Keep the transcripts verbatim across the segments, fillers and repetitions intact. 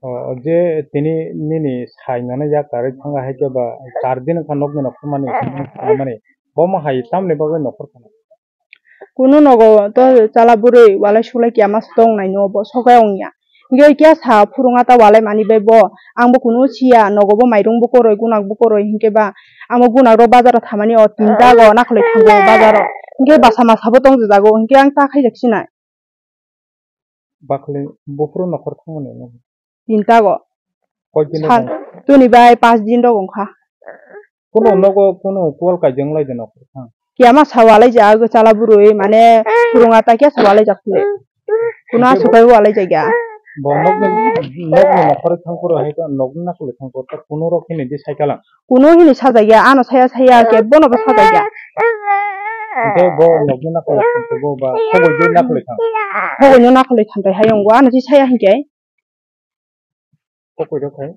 O, o je tini nini sai mano yak karwi thangkha hai khe ba char din wngkha nokni nokhormani mani. Bomo hai tamni bagwi nokhor khana? Kunu nogo to chala bwrwi walai sulai kiya ma tong nai no bo sokai ongya. Hinkhe kiya sa phurunga ta walai mani bai bo ang bo kunu siya nogo bo mairung bo koroi gunak bo koroi hinkhe ba ang bo gunak rok bazar o thamani o tinta go nakhwlai thango bazar o hinkhe basa masa bo tong jago hinkhe ang ta khaijak sinai. Bakhli buphuru nokhor thangmani no? Tinta go. Koi din Sa-, rok? Tuni bai pas din rok wngkha. Kuno nogo kuno kual kaijak wnglaide nokhor thang? Kiyama sa walai ja, chala bwrwi mane phurunga ta kiya sa walai jak le. Kuno Hwnkhe bo asukai walai jakya. Bo nokni, nokni nokhor thang phuru hai khe nokni nakhwlai thang phuru ta kuno rok hini di sai kalang. Kuno hini sajakya, ano saya saya kebono bo sajakya. Hwnkhe bo nokni nakhwlai thang bo ba khogoi di nakhwlai thang. Khogoi no nakhwlai thang tai hayung bo ano si saya hinkhe. Kokoi rok hai?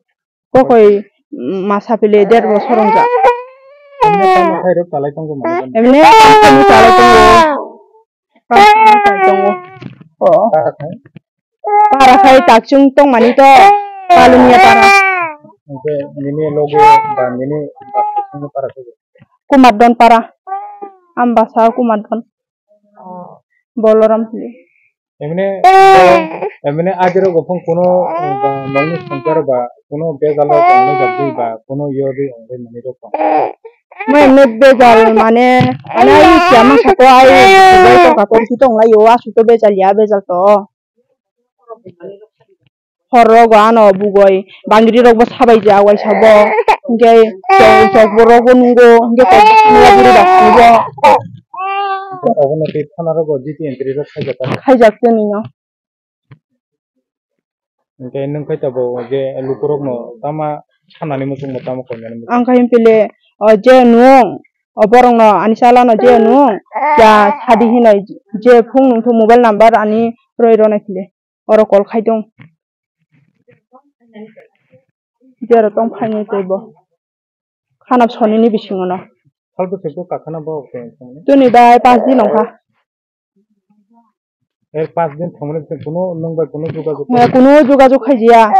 Kokoi, mm, masa pili der bosor wngkha. Emne tamo khai rok chalai tongo mane. Emne tamo khai rok chalai tongo. Para khai. Oh. Para khai? Para khai takchung tongmani to. Kalunia para. Hwnkhe nini logo ba nini baksa para khai? Kumar Don para. Ambasa Kumar Don. Boloram pili. Emne, emne ajero gopong kuno, ba, nokni songchar ba, kuno bejalo tongnai jagdi ba, kuno yodi ongbai mani rok tong. Mo emne bejal mane, mane ai siya ma sako ai, bai to kator si tong lai yo, asu to bejal ya, bejal to. Hor rogo ano bugoi bangri rok bo sabai ja waisa bo, hinkhe chok, chok bo rok bo nungo, hinkhe kok bo saniya bwrwi rok bo. Obono tei thana rogo G T entry rok khaijak kha. Khaijak tei nino. Hinkhe nwng khai tabuk je lukurokno tama sanani muchungma tamo koinani muchung. Ang khai pile o je nwng o borokno ani chalano je nwng ya sadi hinoi je phung nwngthok mobile number ani roi rwnai pile. Oro call khai tong. Jero tong phainai tei bo. Khana sonini bisingo no. Salbwswk bo kakhana bo tong thangmani? Tuni bai pas din wngkha. Er pas din thangmani bising kuno nwng bai kuno jogajog Eh, kuno jogajog khaijiya.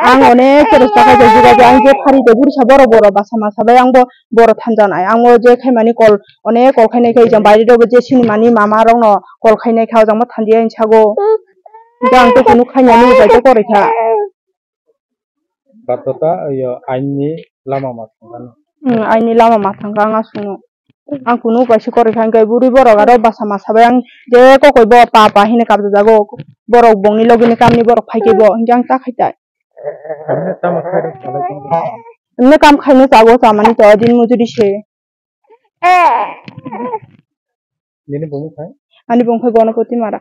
Ang onek chesta khaijak jogajog. Ang je phari de bursa borok borok basa masa bai ang bo borok thanjanai. Ang o je khaimani call onek call khainai khe jang bairi rok je sinimani mama rokno call khainai kha o jang bo thandiya hinsago. Hingke ang to kunu khainani upai to kwrwi kha. Bathota, yo, aini lama ma thangkha. Hmm, aini lama ma thangkha, ang aswkno. Ang kunu upai se kwrwi kha, hingke bwrwi borok aro basa masa bai ang je kokoi bo pa pa hino kabjajago. Borok bongni logini kamni borok phaikhe bo, hingke ang ta khai tai. Emne tamo khairok salai tongkha. Emne kam khaino chago, chamani to din mujuri se. Nini bumung khai? Ani bumung khai Gonopoti Mara.